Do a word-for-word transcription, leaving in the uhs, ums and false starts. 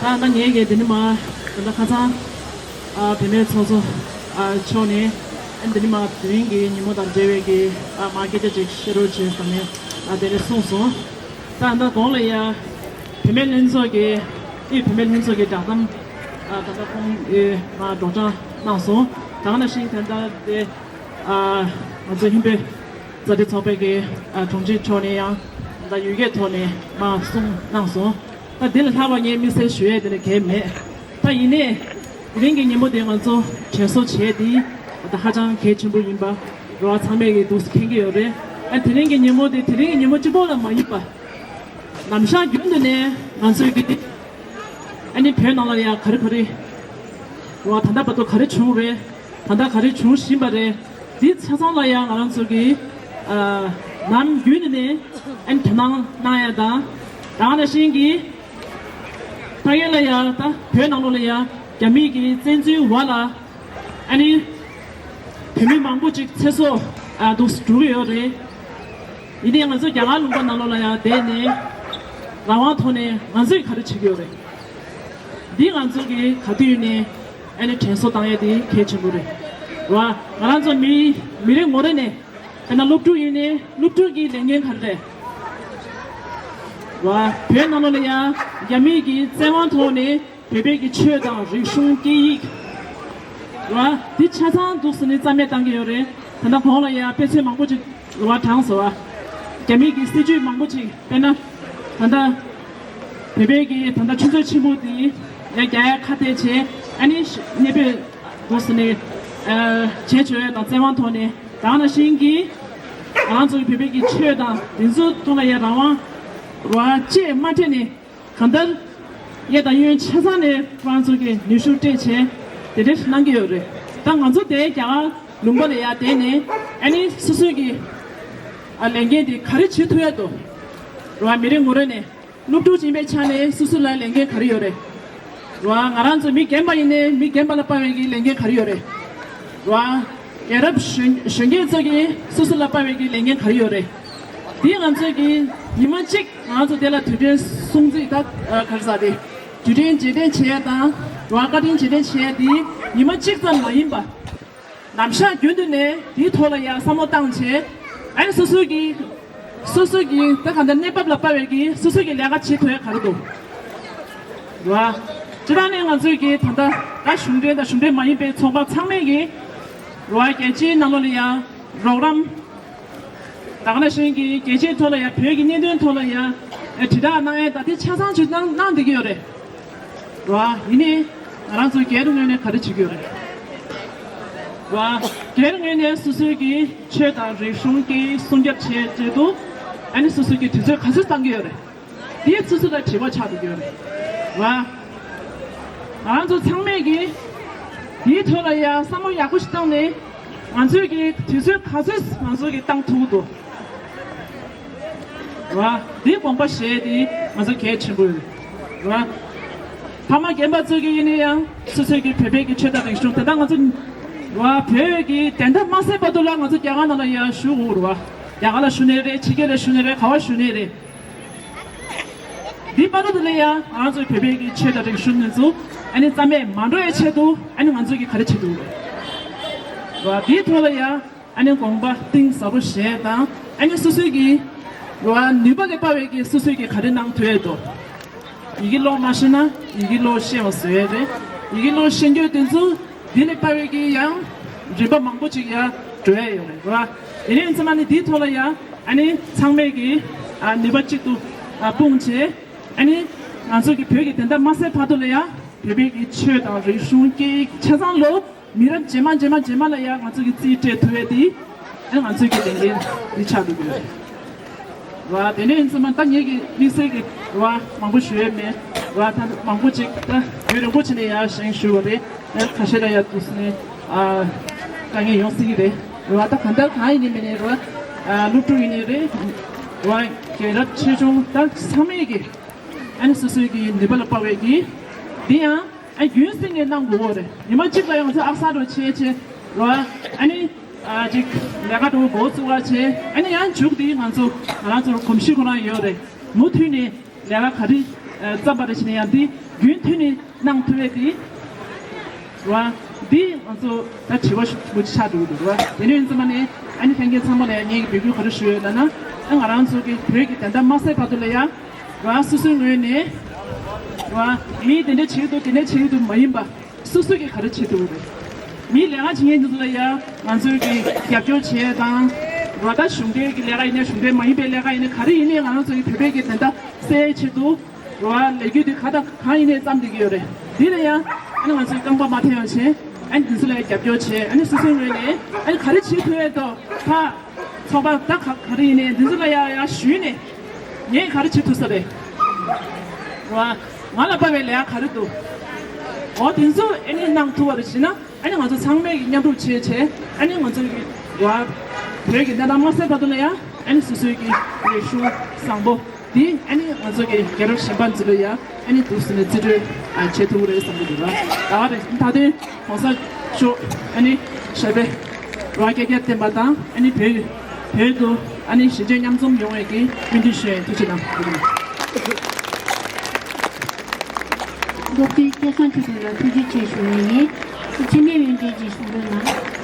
ད་ད་ངས་ཀྱི་འདི་ནི་མ་ད་ལྟ་ཁ་སང་ཨ་བུད་མེད་ཚོགས་གཙོ་ཨ་མཆོག་ནས་ཨ་འདི་ནི་མ་དེ་རིང་གི་ཉིན་མོ་དང་འབྲེལ་བའི་གི་ཨ་མ་སྐད་ཆ་ཅིག་བཤད་རོགས་བྱས་ཟེར་ནས་ཨ་དེ་ནས་གསུངས་སོང་། ད་ད་གོང་ལ་ཡ་བུད་མེད་ལྷན་ཚོགས་ཀྱི་ཨི་བུད་མེད་ལྷན་ཚོགས་ཀྱི་བསྒྲགས་གཏམ་ཨ་ད་ལྟ་ཁོང་ཨི་མ་སྒྲོག་སྦྱང་གནང་སོང་། ད་ག་ནང་བཞིན་ད་ལྟ་དེ་ཨ་ང་ཚོ་ཧིན་བོད་མཛའ་འབྲེལ་ཚོགས་པའི་གི་ཨ་དྲུང་ཆེ་མཆོག་ནས་ཡང་ད་ཡུལ་སྐད་ཐོག་ནས་མ་གསུངས་གནང་སོང་། ད་འདི་ལ་ལྷག་པ་ངས་དམིགས་བསལ་ཞུ་ཡས་དེ་ལས་གལ་མེད། ད་ཡིན་ནའི་དེ་རིང་གི་ཉིན་མོ་དེ་ང་ཚོ་དྲན་གསོ་བྱས་དེ་ད་ཧ་ཅང་གལ་ཆེན་པོ་ཡིན་པ་རོ་བ་ཚང་མས་གི་འདུག་སེ་མཁྱེན་གི་ཡོད་རེད། ཨ་དེ་རིང་གི་ཉིན་མོ་དེ་དེ་རིང་གི་ཉིན་མོ་གཅིག་པོ་ལ་མ་ཡིན་པ། ནམ་ཞག་རྒྱུན་དུ་ནས་ང་ཚོའི་གི་ཨ་ནི་བོད་ནང་ལ་ཡང་ག་རེ་ག་རེ་རོ་བ་ད་ལྟ་བར་དུ་ག་རེ་བྱུང་རེད། ད་ལྟ་ག་རེ་བྱུང་བཞིན་པ་རེད། འདི་ཆ་ཚང་ལ་ཡང་ང་རང་ཚོ་གི་ཨ་ནམ་རྒྱུན་དུ་ནས་ཨ་ནི་དོ་སྣང་གནང་ཡ་དང་། ད་ག་ནང་བཞིན་གི་ད་གིན་ལ་ཡ་ད་བོད་ནང་ལོགས་ལ་ཡ་རྒྱ་མིའི་གི་བཙན་འཛུལ་འོག་ལ་ཨ་ནི་བོད་མི་མང་པོ་ཅིག་ཚེ་སྲོག་ཨ་འདུག་སེ་འགྲོ་གི་ཡོད་རེད། ཡིན་ནའི་ང་ཚོ་རྒྱ་གར་ལུང་པ་ནང་ལོགས་ལ་ཡང་བསྡད་ནས་རང་དབང་ཐོག་ནས་ང་ཚོས་ག་རེ་བྱེད་ཀྱི་ཡོད་རེད། འདི་ང་ཚོ་གི་ག་དུས་ནས་ཨ་ནི་དྲན་གསོ་བཏང་ཡ་དེ་གལ་ཆེན་པོ་རེད། རོ་བ་ང་རང་ཚོ་མི་མི་རེ་ངོ་རེ་ནས་དཔེར་ན་སློབ་ཕྲུག་ཡིན་ནའི་སློབ་ཕྲུག་གི་ལས་འགན་ག་རེ་རེད། རོ་བ་བོད་ནང་ལོགས་ལ་ཡང་རྒྱ་མིའི་གི་བཙན་དབང་ཐོག་ནས་བོད་པའི་གི་ཆོས་དང་རིག་གཞུང་སྐད་ཡིག་ར་འདི་ཆ་ཚང་འདུག་སེ་ནི་རྩ་མེད་བཏང་གི་ཡོད་རེད། ད་ལྟ་གོང་ལ་ཡ་དཔེ་མཚོན་མང་པོ་ཅིག་ར་དྲངས་སོང་བ། རྒྱ་མིའི་གི་སྲིད་ཇུས་མང་པོ་ཅིག་དཔེར་ན་ད་ལྟ་བོད་པའི་གི་ད་ལྟ་ཆུ་མཛོད་ཆེན་མོ་དེ་ཡ་རྒྱ་ཡ་ཁ་གཏད་བྱས་ཨ་ནི་གནས་སྤོས་འདུག་སེ་ནི་བྱས་ཆོག་ཡ་དང་བཙན་དབང་ཐོག་ནས་ད་ག་ནང་བཞིན་གི་ང་རང་ཚོ་གི་བོད་པའི་གི་ཆོས་དང་དེ་ཚོ་ཐོག་ལ་ཡ་རང་དབང་ར་ཅེས་མ་སྤྲད་ནས། གང་ལྟར། གཡས་དང་གཡོན་ཆ་ཚང་ནས་ཁོ་རང་ཚོ་གིས་ནུས་ཤུགས་སྤྲད་བྱས་དེ་འདྲ་གནང་གི་ཡོད་རེད། ད་ང་ཚོ་དེ་རྒྱ་གར་ལུང་པ་ལ་ཡར་བསྡད་ནས་ཨ་ནི་སོ་སོའི་གི་ཨ་ལས་འགན་དེ་ག་རེ་བྱེད་ཐུབ་ཡ་འདུག་རེད་བ། མི་རེ་ངོ་རེ་ནས་སློབ་ཕྲུག་ཡིན་པའི་ཆ་ནས་སོ་སོ་ལ་ལས་འགན་ག་རེ་ཡོད་རེད། རེད་བ། ང་རང་ཚོ་མི་རྒན་པ་ཡིན་ནའི་མི་རྒན་པ་ལ་དཔག་པའི་གི་ལས་འགན་ག་རེ་ཡོད་རེད། རེད་བ། རྒྱལ་རབས་གཞོན་གཞོན་སྐྱེས་ཚོ་གིས་སོ་སོ་ལ་དཔག་པའི་གི་ལས་འགན་ག་རེ་ཡོད་རེད། དེ་ང་ཚོས་ཀྱིས་ཉི་མ་གཅིག་ང་ཚོ་དེ་ལ་དུས་དྲན་སྲུང་བརྩི་ད་ག་རེ་ཟེར་དེ་དུས་དྲན་རྗེས་དྲན་བྱེད་ཡ་དང་རེད་བ། བཀའ་དྲིན་རྗེས་དྲན་བྱེད་ཡ་དེ་ཉི་མ་གཅིག་ཙམ་མ་ཡིན་པ། ནམ་ཞག་རྒྱུན་དུ་ནས་དེའི་ཐོག་ལ་ཡང་བསམ་བློ་བཏང་བྱས་ཨ་ནི་སོ་སོའི་གི་སོ་སོ་གི་ད་ག་འདྲ་གནས་བབ་ལ་དཔག་པའི་གི་སོ་སོ་གི་ལས་ཀ་བྱེད་ཐུབ་ཡ་ག་རེ་འདུག་རེད་བ། སྤྱིར་བཏང་ནས་ང་ཚོའི་གི་ད་ལྟ་ད་གཞུང་འབྲེལ་དང་གཞུང་འབྲེལ་མ་ཡིན་པའི་ཚོགས་པ་ཚང་མས་གི་རེད་བ། རྒྱལ་སྤྱིའི་ནང་ལོགས་ལ་ཡང་རོགས་རམ། ད་ག་ནང་བཞིན་གྱི་རྒྱལ་སྤྱིའི་ཐོག་ལ་ཡང་བོད་ཀྱི་གནད་དོན་ཐོག་ལ་ཡང་དྲིལ་བསྒྲགས་གནང་ཡས་ད་དེ་ཆ་ཚང་ཅིག་གནང་གནང་བསྡད་ཀྱི་ཡོད་རེད། རེད་བ། ཡིན་ནའི་ང་རང་ཚོ་སྒེར་ངོས་ནས་ག་རེ་བྱེད་ཀྱི་ཡོད་རེད། རེད་བ། སྒེར་ངོས་ནས་སོ་སོའི་གི་ཆོས་དང་རིག་གཞུང་གི་སྲུང་སྐྱོབ་བྱེད་ཆེད་དུ་ཨ་ནི་སོ་སོའི་གི་དུས་ཚོད་ག་ཚོད་བཏང་གི་ཡོད་རེད། དེའི་སོ་སོ་ལ་དྲི་བ་ཆགས་འདུག་ཡོད་རེད་བ། ང་རང་ཚོ་ཚང་མས་ཀྱིས་དེའི་ཐོག་ལ་ཡང་བསམ་བློ་ཡག་པོ་ཞིག་བཏང་ནས་ང་ཚོས་ཀྱིས་དུས་ཚོད་ག་ཚོད་ང་ཚོ་གིས་བཏང་ཐུབ་ཀྱི་འདུག་བ། དེའི་དགོངས་པ་བཞེས་དེ་ང་ཚོ་གལ་ཆེན་པོ་ཡོད་རེད་བ། ཕ་མ་རྒན་པ་ཚོ་གིས་ཡིན་ན་ཡང་སོ་སོའི་གི་བོད་པའི་གི་ཆོས་དང་རིག་གཞུང་དེ་དག་ང་ཚོ་བ་བོད་ཀྱི་བདེན་མཐའ་མ་གསལ་བར་དུ་ལ་ང་ཚོ་རྒྱ་གར་ནང་ལ་ཡང་བཞུགས་དགོས་རེད་བ། རྒྱ་གར་ལ་བཞུགས་ནའི་རེད། ཕྱི་རྒྱལ་ལ་བཞུགས་ནའི་རེད། ག་བ་བཞུགས་ནའི་རེད། འདི་བར་དུ་ལ་ཡང་ང་ཚོའི་བོད་པའི་གི་ཆོས་དང་རིག་གཞུང་འདི་ཚོ་ཨ་ནི་རྩ་མེད་མ་འགྲོ་ཡའི་ཆེད་དུ་ཨ་ནི་ང་ཚོས་ཀྱི་ག་རེ་བྱེད་དགོས་རེད་བ། འདིའི་ཐོག་ལ་ཡང་ཨ་ནི་དགོངས་པ་གཏིང་ཟབ་པོ་བཞེས་དང་ཨ་ནི་སོ་སོའི་གི་རེད་བ་ནུས་པ་ལས་དཔག་པའི་གི་སོ་སོའི་གི་ག་རེ་གནང་ཐུབ་ཡས་འདུག་ཡི་གེ་ཀློག་མ་ཤེས་ན་ཡི་གེ་ཀློག་ཤེས་པ་བཟོ་ཡས་རེད། ཡི་གེ་ཀློག་ཤེས་རྒྱུ་དེ་ཚོ་འདི་ལས་དཔག་པའི་གི་ཡང་རིམ་པ་མང་པོ་ཅིག་ཡང་འགྲོ་ཡས་ཡོད་རེད་བ། དེ་ནས་ཚང་མ་ནི་འདིའི་ཐོག་ལ་ཡང་ཨ་ནི་ཚང་མས་གི་ཨ་ནུས་པ་གཅིག་ཏུ་ཨ་སྤུངས་བྱས་ཨ་ནི་ང་ཚོ་གི་བོད་ཀྱི་བདེན་མཐའ་མ་གསལ་བར་དུ་ལ་ཡང་བོད་པའི་གི་ཆོས་དང་རིག་གཞུང་སྐད་ཡིག་ཆ་ཚང་ལོ། མི་རབས་རྗེས་མ་རྗེས་མ་རྗེས་མ་ལ་ཡང་ང་ཚོ་གི་རྩིས་སྤྲད་ཐུབ་ཡས་དེ་ཨ་ང་ཚོ་གི་ལས་འགན་འདི་ཆགས་འདུག་གི་རེད་བ། དེ་ནས་ཡིན་ཙང་མ་ད་ངེད་ཀྱི་དམིགས་བསལ་གྱི་རེད་བ་མང་པོ་ཞུ་ཡས་མེད་རེད་བ། ད་མང་པོ་ཅིག་ད་ཡུན་རིང་པོ་ཕྱིན་ནས་ཡར་བཞེངས་ཞུས་པ་རེད། ཨ་ཁ་ཤས་ལ་ཡར་དུས་ནས་ཨ་དཀའ་ངལ་ཡོང་སྲིད་ཀྱི་རེད་རེད་བ། ད་གང་ལྟར་གང་ཡིན་ནའི་མིན་ནའི་རེད་བ། ཨ་སློབ་ཕྲུག་ཡིན་ནའི་རེད་རེད་བ། རྒན་རབས་ཆེ་ཆུང་ད་ཚང་མས་ཀྱི་ཨ་ནི་སོ་སོའི་གི་ནུས་པ་ལ་དཔག་པའི་གི་འདི་ཡང་། ཨ་རྒྱུན་སྲིང་ནས་གནང་དགོས་རེད། ཉི་མ་གཅིག་ལ་ཡང་ཚོ་ཨག་ས་རུ་བྱས་བྱས་རོ། ཨ་ནི་ཨ་ཅིག་ལས་ཀ་དུ་འགོ་བཙུགས་པ་བྱས་ཨ་ནི་ཡང་མཇུག་དེ་ང་ཚོ་ང་རང་ཚོར་གོམས་གཤིས་ཁོ་རང་ཡོད་རེད། མུ་མཐུད་ནས་ལས་ཀ་ག་རེ་བརྩམས་པ་རེད་བྱས་ནས་ཡང་དེ་ རྒྱུན་མཐུད་ནས་གནང་ཐུབ་ཡས་དེ་རེད་བ། འདི་ང་ཚོ་ད་དྲི་བ་ཞིག་མུ་མཐུད་ཆགས་འགྲོ་གི་འདུག་རེད་བ། དེ་ནས་ཡིན་ཙང་མ་ནས་ཨ་ནི་ལྷན་རྒྱས་ཚང་མ་ལ་ཡང་ངས་འབོད་སྐུལ་ག་རེ་ཞུ་ཡོད་ལབ་ན། ཨ་ང་རང་ཚོ་གི་བོད་ཀྱི་བདེན་མཐའ་མ་གསལ་བར་དུ་ལ་ཡ་རེད་བ། སོ་སོའི་ངོས་ནས་རེད་བ། མིས་དེ་འདྲ་བྱེད་ཀྱི་འདུག་དེ་འདྲ་བྱེད་ཀྱི་འདུག་མ་ཡིན་པ། སོ་སོ་གིས་ག་རེ་བྱེད་ཐུབ་ཀྱི་རེད། མིས་ལས་ཀ་བྱེད་མཁན་དེ་ཚོ་ལ་ཡ་ང་ཚོས་ཀྱི་རྒྱབ་སྐྱོར་བྱེད་དང་། རེད་བ། ད་གཞུང་འབྲེལ་གྱི་ལས་ཀ་ཡིན་ནའི་གཞུང་འབྲེལ་མ་ཡིན་པའི་ལས་ཀ་ཡིན་ནའི་ག་རེ་ཡིན་ནའི་ང་རང་ཚོ་གི་བོད་པའི་གི་བདེན་མཐའ་གསལ་ཆེད་དུ་རེད་བ། ལས་འགུལ་འདི་ག་དང་གང་ཡིན་ནའི་བརྩམས་བསྡད་ཀྱི་ཡོད་རེད། འདི་ལ་ཡང་ཨ་ནི་ང་ཚོས་རྐང་པ་མ་འཐེན་ཡང་བྱས། ཨ་ནི་འདི་ཚོ་ལ་ཡང་རྒྱབ་སྐྱོར་བྱས། ཨ་ནི་སོ་སོའི་ངོས་ནས་ཨ་ནི་ག་རེ་བྱེད་ཐུབ་ཡས་འདུག་ད་ཚོགས་པ་ད་ག་ག་རེ་ཡིན་ནའི་འདི་ཚོ་ལ་ཡང་ཡང་ཞུས་ནས་ངས་ག་རེ་བྱེད་ཐུབ་ས་རེད། རེད་བ། ང་ལ་དཔག་པའི་ལས་ཀ་ག་རེ་འདུག་འོ་དེ་ཚོ་ཨ་ནི་གནང་ཐུབ་པ་རེད་བྱས་ན། ཨ་ནི་ང་ཚོ་ཚང་མས་མཉམ་རུབ་བྱས་བྱས། ཨ་ནི་ང་ཚོ་གི་རེད་བ། བོད་ཀྱི་གནས་སྟངས་མ་གསལ་བར་དུ་ལ་ཡང་ཨ་ནི་སོ་སོའི་གི་རེ་ཞུ་བཟང་པོ་འདི་ཨ་ནི་ང་ཚོ་གི་རྒྱལ་རབས་གཞན་པ་འཛིན་པའི་ཡ་ཨ་ནི་འདུག་ཟེར་ནས་རྩིས་སྤྲོད་ཨ་བྱེད་ཐུབ་ཀྱི་རེད་བསམ་གྱི་འདུག་ར། ད་ག་རེད། མཐའ་དོན་༸གོང་ས་མཆོག་ཨ་ནི་ཞབས་པད་རོ་ཁྱབ་བརྟན་པ་དང་། ཨ་ནི་བོད་བོད་དུ་ཨ་ནི་གཞིས་བྱེས་མཉམ་འཛོམས་ཡོང་བའི་གི་སྨོན་འདུན་ཞུ་ཡ་ཡིན། ཐུགས་རྗེ་གནང་། ལོ་ཏི་སྐལ་བཟང་ཆོས་སྒྲོན་ལ་ཐུགས་རྗེ་ཆེ་ཞུ་ཡ་ཡིན། སྤྱི་མི་ཡོན་ཏན་གྱི་གཞུང་ལུགས་ནང་